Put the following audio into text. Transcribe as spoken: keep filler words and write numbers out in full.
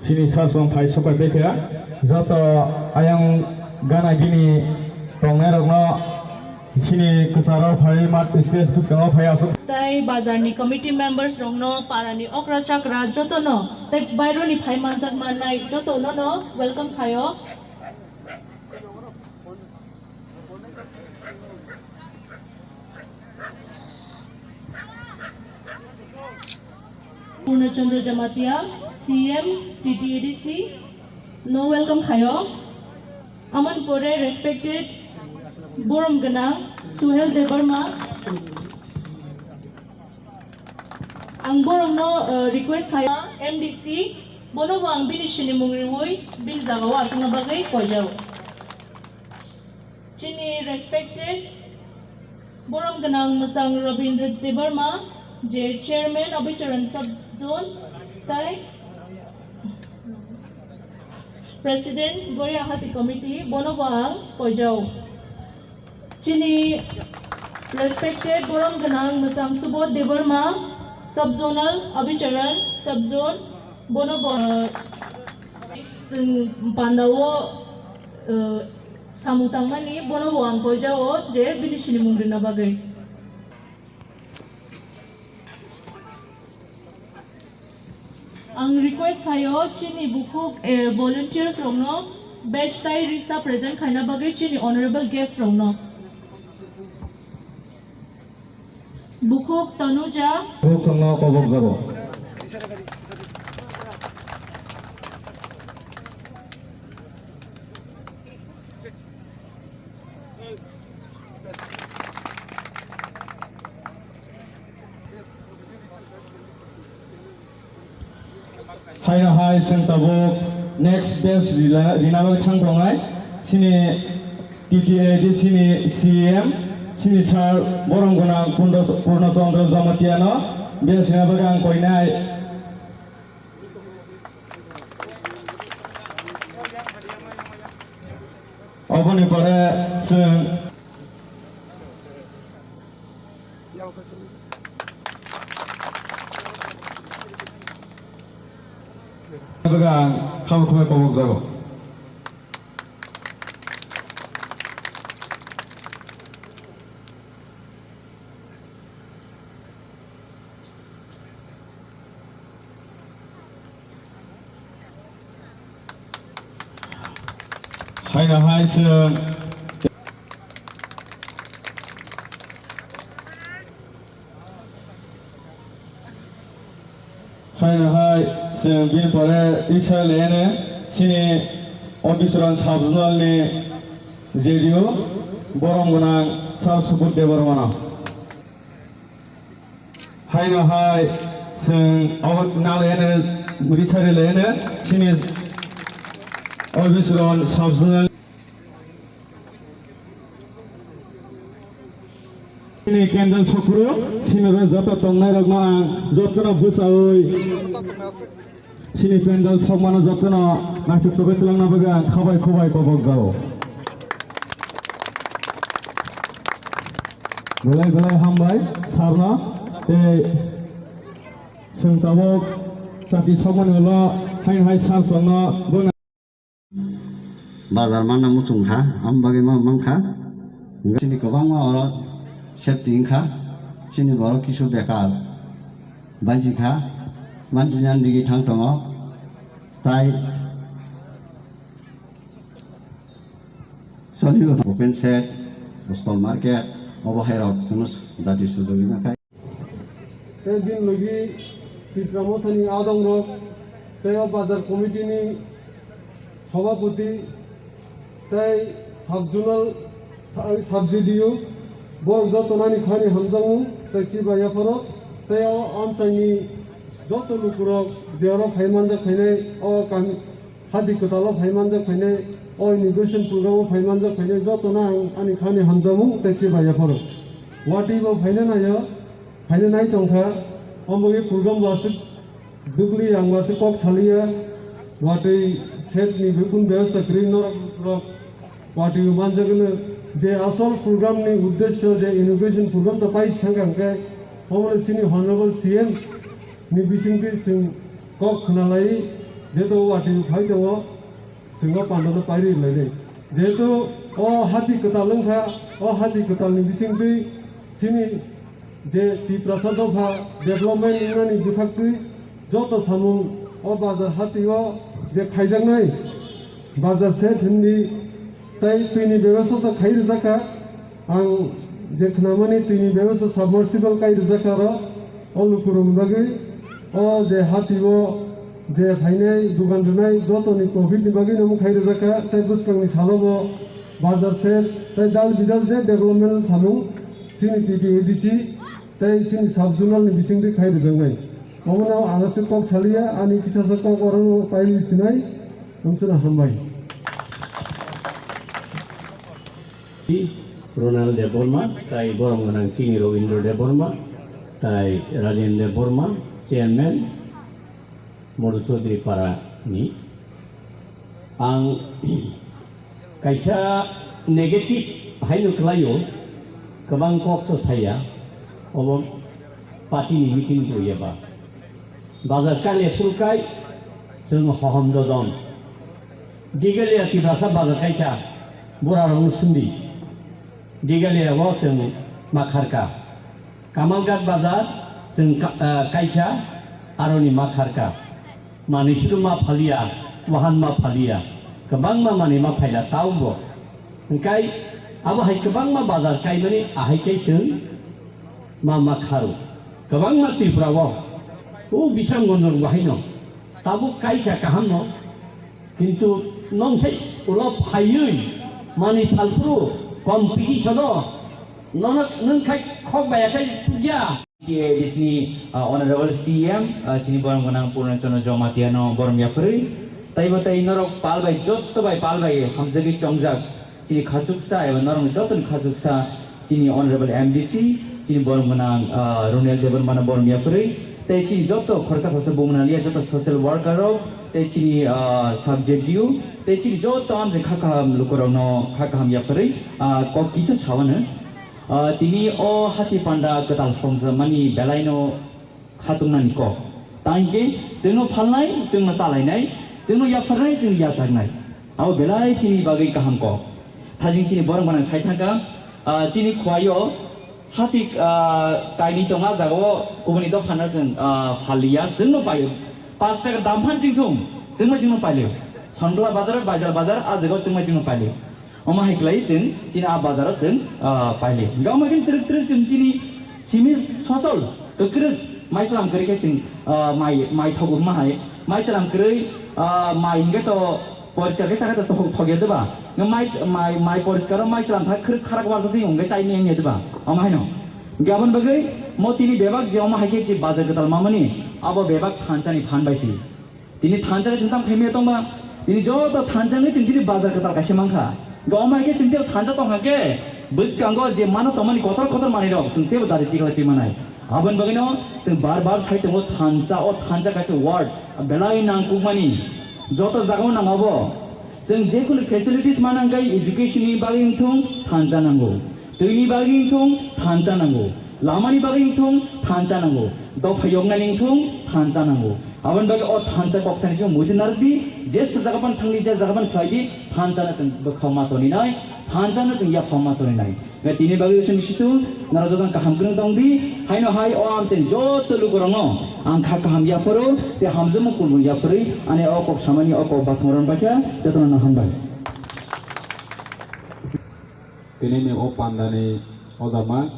Chini sasong phai sopai pekha joto ayang gana gini tongnai rokno chini kwcharo phai mat stage bwskango phai aswk. Tai bazarni committee members rokno, parani okra chakra jotono, tai baironi phai manjak mannai jotono no welcome khaio. Purna Chandra Jamatia, C M, T T A D C, no welcome khayo. Amon pore respected Borom Ganang Suhel Debbarma. Ang borokno, eh, request khayo, M D C, bono bo ang bini sinimung riui bini jagao achukna bagwi koijao. Chini respected borom gwnang mwchang Rabindra Debbarma, je chairman Abhicharan Sub Zone, tai president Goria Hati Committee, bono bo ang koijao. Chini respected borom gwnang mwchang Subodh Debbarma, sub zonal Abhicharan sub zone, bono bo chwng pandao, uh, samung tangmani, bono bo ang koijao je bini sinimung rina bagwi. Ang request khayo chini bukhuk, eh, volunteers rokno badge tai risa present khaina bagwi chini honorable guest rokno. Bukhuk Tanuja. Bukhuk songno kobok jago. Haino hai chwng tabuk next best rila-, rina bagwi thang tongnai. Chini T T A D C ni C M, chini sir borom gwnang Purno-, Purno Chandra Jamatia no best rina bagwi ang koinai. Oboni pore chwng Bwkha ang khamo khumui kobok jago. Haino hai chwng, haino hai chwng bini pore Israel ene chini Officer on Sub Zonal ni J D O borom gwnang Sir Subodh Debbarma no. Haino hai chwng obo nalai ene, risari lai ene, chini Officer on Sub Zonal. Chini candle sokro, chini ro joto tongnai rokno ang jotono bwchaui. Chini pandal sokmano jotono naithok chogwi twlangna bagwi ang khabai khubai kobok jao. Belai belai hambai sarno tei chwng tabuk chati sokmani ulo haino hai sar songno bo bazar manna muchung kha, am bagwi ma mang kha. Chini kwbangma oro safety wng kha, chini borok kisu bekar banchi kha, banchi nang digi thang tongo. Tai choli open set, stall market, obo hai rok chwngno dati sujogwi ma khai. Tei bini logi Tipra Mothani adongrok tei o bazar committee ni sabhapati tei sub zonal, sa-, sub J D O borok joto nani khani hamjakmung tei chiba yapharo tei o amchaini joto lukurok je oro phai manjak phainai o kam Hadi kwtalo phai manjak phainai, o inauguration program o phai manjak phainai jotono ang ani khani hamjakmung tei chiba yapharo. Watwi bo phaina naio, phaina nai tongkha, omo bagwi program bo aswk dukli ang bo aswk kok saliya, watwi set ni bikun bebasta kwrwi norok rok watwi bo manjak hwno je asol program ni uddesyo je inauguration program to pai thangkha hwnkhe omo chini honorable C M ni bisingtwi chwng Kok khwnalai, jehetu o watwi phai tongo, chwng o pandano pairi lainai. Jehetu o hati kwtal wngkha, o hati kwtalni bisingtwi chini je Tiprasa dopha development wngnani bwkhaktwi joto samung o bazar hati o je khaijaknai, bazar shed hwnwi tei twini bebasa sa khai rwjakha. Ang je khnamani twini bebasa submersible kai rwjakha aro o lukurokni bagwi, o je hati o je phainai dugan rwnai jotoni profit ni bagwi no khai rwjakha, tei bwskangni salo bo bazar shed tei dal bidal je development samung chini T T A D C tei chini sub zonal ni bisingtwi khai rwjaknai. Omono ang aswk kok saliya, ani kisasa kok oro paili sinai, wngsuno hambai. Ronald Debbarma, tai borom gwnang chini Robindra Debbarma, tai Rajen Debbarma, chairman, Modhu Chaudhary para ni. Ang kaisa negative haino kwlaio, kwbang kok so saya, obo party ni meeting bo yaba. Bazar kale sulkai, chwng hohom dodon. Digalia Tiprasa bazar kaisa, bura rong sundi. Digalia o chwng makharka. Kamalghat bazar chwng ka-, ah, kaisa aroni ma kharka. Manwi sudu ma phaliya, wahan ma phaliya, kwbangma manwi ma phaila tao bo. Hwnkhe abo hai kwbangma bazar kaimani ahai khe chwng ma ma kharo. Kwbangma Tripura o, o Bisramganj rok bo haino. Tabuk kaisa kaham no. Kintu nong sai ulo phaiwi manwi phalphuru competition o nono nwng khai khok baya khai chukya. T A D C ni, ah, Honorable C M, ah, chini borom gwnang Purna Chandra Jamatia no borom yapharwi. Taibo tai norok pal bai, jotto bai pal bai hamjagwi chongjak. Chini khachuksa eba norokni jotoni khachuksa, chini Honorable M D C, chini borom gwnang, ah, Ronel Debbarmano borom yapharwi, tei chini joto khoroksa khoroksa bumung naliya joto social worker rok, tei chini, ah, sub Z D U, tei chini joto amchai kha kaham lukurokno kha kaham yapharwi, ah, kok kisa sawano. Ah, tini o hati panda kwtal songjakmani belaino khatungnani kok. Tangkhe chwngno phalnai, chwngno chalainai, chwngno yapharnai, chwngno yachaknai. Abo belai chini bagwi kaham kok. Thajing chini borok manang sai thangkha, ah, chini khwlaio hati, ah, kainwi tongo, ah jagao kubuni dophano chwng, ah, phalliya, chwngno paio. Panch taka dam phan chwng thung, chwngma chwngno pailio. Sonbla bazar, Baijal bazar, ah jagao chwngma chwngno pailio. Omo hai khlai chwng chini a bazar o chwng, ah, paili. Hingke omo khe twrwk twrwk chwng chini simi sosol kwkrwk mai chwlam kwrwi khe chwng, ah, mai, mai thogo ma hai. Mai chwlam kwrwi, ah, mai hingke to poriskar khe chakhe to thok, thok ya diba? Hingke mai, mai, mai poriskar o mai chwlam thak kwrwk kharak warsa twi hingke chai meng ya diba? Omo haino. Hingke aboni bagwi mo tini bebak je omo hai khe je bazar kwtal mamani abo bebak thansa ni phan bai si. Tini thansa ni chwng tamo khaimaya tongba, tini joto thansa ni chwng tini bazar kwtal kaisa mankha. Hingke omo hai khe chwng tebo thansa tongkha khe, bwskango je mano tongmani kotor kotor manwi rok chwng tebo dari tikla twi manai. Aboni bagwino chwng bar bar sai tongo thansa, o thansa kaisa word, belai nangkukmani, joto jagao nang abo. Chwng jekunu facilities manang khe education ni bagwi wngthung thansa nango. Twini bagwi wngthung thansa nango, lamani bagwi wngthung thansa nango, dopha yoknani wngthung thansa nango. Aboni bagwi o thansa kokthani simi muitu narwkdi, je se jaga phano thangdi, je jaga phano khlaidi, thansa no chwng bwkhao ma toninai, thansa no chwng yaphao ma toninai. Hingke tini bagwi chwng situ, norok joto kaham kwrwng tongdi, haino hai o amchai joto lukurokno ang kha kaham yapharo, tei hamjakmung kulmung yapharwi, ani o kok samani o kok bathang rwna baikha, jotono no hambai. Tini ni o panda ni o jama